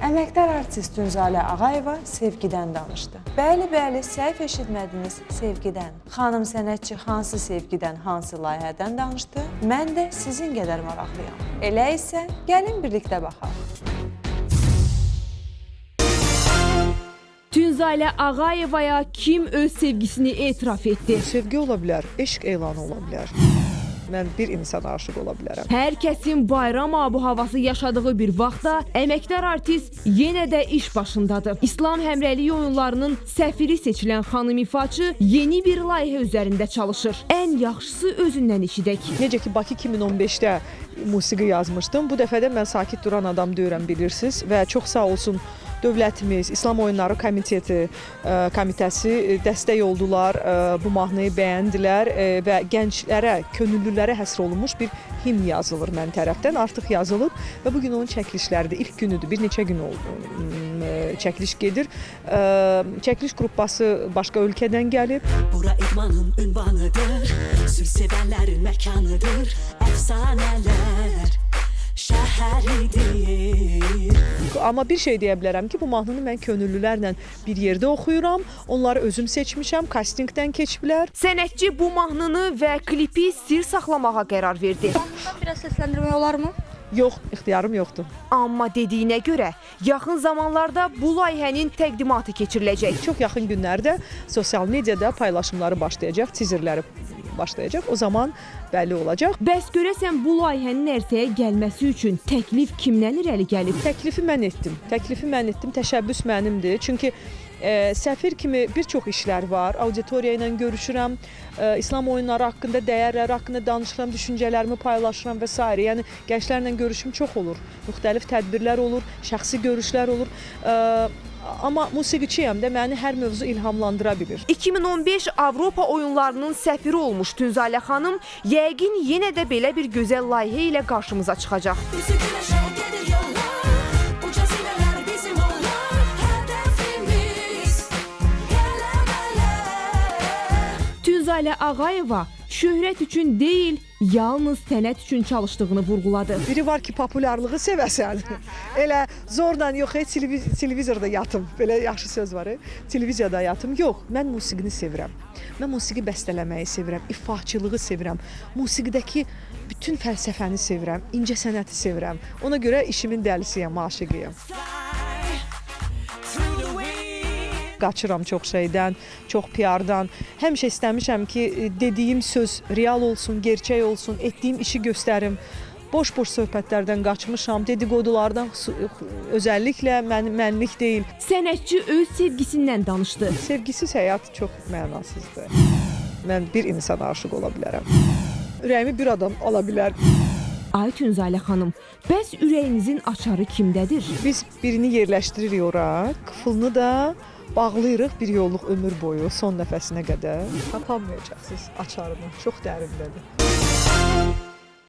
Əməkdar artist Tünzalə Ağayeva sevgidən danışdı. Bəli, bəli, səhv eşitmədiniz, sevgidən. Xanım sənətçi hansı sevgidən, hansı layihədən danışdı? Mən də sizin qədər maraqlıyam. Elə isə gəlin birlikdə baxaq. Tünzalə Ağayevaya kim öz sevgisini etiraf etdi? Sevgi ola bilər, eşq elanı ola bilər. Mən bir insana aşiq ola bilərəm. Hər kəsin bayram abu-havası yaşadığı bir vaxtda əməkdar artist yenə də iş başındadır. İslam Həmrəylik oyunlarının səfiri seçilən xanım ifaçı yeni bir layihə üzərində çalışır. Ən yaxşısı özündən eşidək. Necə ki Bakı 2015-də musiqi yazmışdım. Bu dəfə də mən sakit duran adam deyirəm, bilirsiniz, və çox sağ olsun dövlətimiz, İslam Oyunları Komiteti, komitəsi dəstək oldular, bu mahnıyı bəyəndilər və gənclərə, könüllülərə həsr olunmuş bir himn yazılır mən tərəfdən. Artıq yazılıb və bu gün onun çəkilişləridir. İlk günüdür, bir neçə gün oldu. Çəkiliş gedir. Çəkiliş qrupası başqa ölkədən gəlib. Bura idmanın ünvanıdır, sülh sevenlerin mekanıdır, efsaneler şehridir. Amma bir şey deyə bilərəm ki, bu mahnını mən könüllülərlə bir yerdə oxuyuram. Onları özüm seçmişəm, kastinqdən keçiblər. Sənətçi bu mahnını və klipi sir saxlamağa qərar verdi. Biraz səsləndirmək olarmı? Yox, ixtiyarım yoxdur. Amma dediyinə görə yaxın zamanlarda bu layihənin təqdimatı keçiriləcək. Çox yaxın günlərdə sosial mediada paylaşımları başlayacaq, tizerləri başlayacaq. O zaman bəlli olacaq. Bəs görəsən bu layihənin ərsəyə gəlməsi üçün təklif kimdən irəli gəlib? Təklifi mən etdim. Təklifi mən etdim. Təşəbbüs mənimdir. Çünki səfir kimi bir çox işlər var. Auditoriya ilə görüşürəm, İslam oyunları haqqında, dəyərləri haqqında danışıram, düşüncələrimi paylaşıram və s. Yəni gənclərlə görüşüm çox olur. Müxtəlif tədbirlər olur, şəxsi görüşlər olur. Amma musiqiçiyəm də, məni hər mövzu ilhamlandıra bilir. 2015 Avropa oyunlarının səfiri olmuş Tünzalə xanım yəqin yenə də belə bir gözəl layihə ilə qarşımıza çıxacaq. Bizi güneşe gelir yollar, uca zirveler bizim onlar, hedefimiz gelemeler. Tünzalə Ağayeva şöhrət üçün deyil, yalnız sənət üçün çalışdığını vurğuladı. Biri var ki, populyarlığı sevəsən. Elə zorla yox, televizorda yatım. Belə yaxşı söz var, televiziyada yatım. Yox, mən musiqini sevirəm. Mən musiqi bəstələməyi sevirəm, ifaçılığı sevirəm. Musiqidəki bütün fəlsəfəni sevirəm, incə sənəti sevirəm. Ona görə işimin dəlisiyəm, aşiqiyəm. Qaçıram çox şeydən, çox PR-dan. Həmişə istəmişəm ki, dediyim söz real olsun, gerçək olsun, etdiyim işi göstərim. Boş-boş söhbətlərdən qaçmışam, dedikodulardan özəlliklə mənlik deyil. Sənətçi öz sevgisindən danışdı. Sevgisiz həyat çox mənasızdır. Mən bir insana aşiq ola bilərəm. Ürəyimi bir adam ala bilər. Ay Tünzalə xanım, bəs ürəyinizin açarı kimdədir? Biz birini yerləşdiririk ora, qıfılını da bağlayırıq bir yolluq ömür boyu, son nəfəsinə qədər. Tapamayacaqsınız açarını, çox dərindədir.